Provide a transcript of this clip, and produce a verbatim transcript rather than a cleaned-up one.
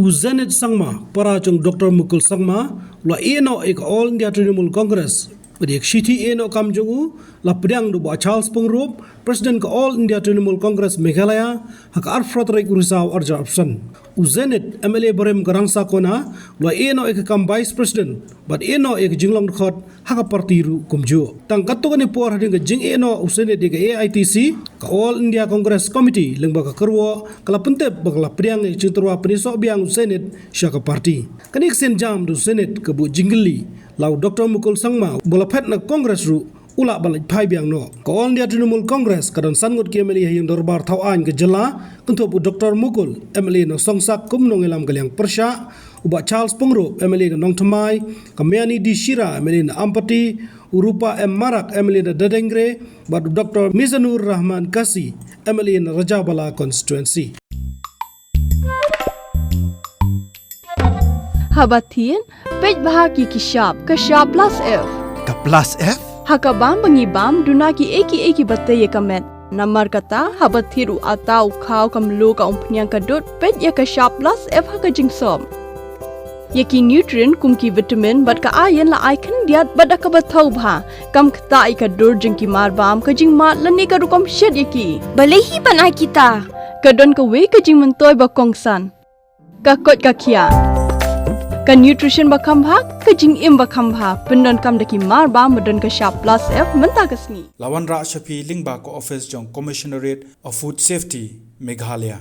U Zenith Sangma, para jong Doctor Mukul Sangma, u la ïeh noh ïa ka All India Trinamool Congress. Bad ïa ka shithi ïeh noh kam jong u la pdiang da u Bah Charles Pyngrope, President ka All India Trinamool Congress Meghalaya, ha ka arphew tarik u Risaw arhajar arphew san. U Zenith, M L A barim ka Rangsakonah, u la ïeh noh ïa ka kam Vice President bad ïeh noh ïa ka jinglong dkhot ha ka party ruh kumjuh. Tang katto katne por hadien ka jingïeh noh u Zenith ïa ka A I T C, ka All India Congress Committee lyngba ka kyrwoh ka la pyntip ba ka la pdiang ïa ka jingtyrwa pynïasoh biang u Zenith sha ka party. Kane ka sienjam da u Zenith ka buh jingkylli, la u Doctor Mukul Sangma uba la phet na Congress ruh u lah ban leit phai biang noh. Ka All India Trinamool Congress ka don san ngut ki M L A ha ïing dorbar thawaiñ ka jylla, kynthup u Doctor Mukul, M L A na Songsak kum nongïalam ka liang pyrshah, u Bah Charles Pyngrope, M L A ka Nongthymmai, ka Miani D Shira, M L A na Ampati, u Rupa M Marak, M L A na Dadengre, bad u Doctor Mizanur Rahman Kasi, M L A na Rajabala Constituency. Haba thied, peit bha ki ki shap, ka shap plus F. Ka plus F? Ha ka bam ba ngi bam, duna kiei kiei kiba tei ïa ka met. Namar kata, haba thied u atta, u khaw, ka mluh, ka umphniang, ka dud, peit ïa ka shap plus F ha ka jingsop. Ïa ki nutrient kum ki vitamin bad ka iron la ai khyndiat bad da kaba thaw bha. Kam ktah ïa ka dur jong ki marbam, ka jingmad lane ka rukom shet ïa ki. Balei hi ban ai kita? Ka don kawei ka jingmyntoi ba kongsan. Ka koit ka khiah. Ka nutrition ba kham bha, ka jingim ba kham bha. Pyndonkam da ki marbam ba don ka shap plus F mynta ka sngi. La wanrah sha phi lyngba ka office jong Commissionerate of Food Safety, Meghalaya.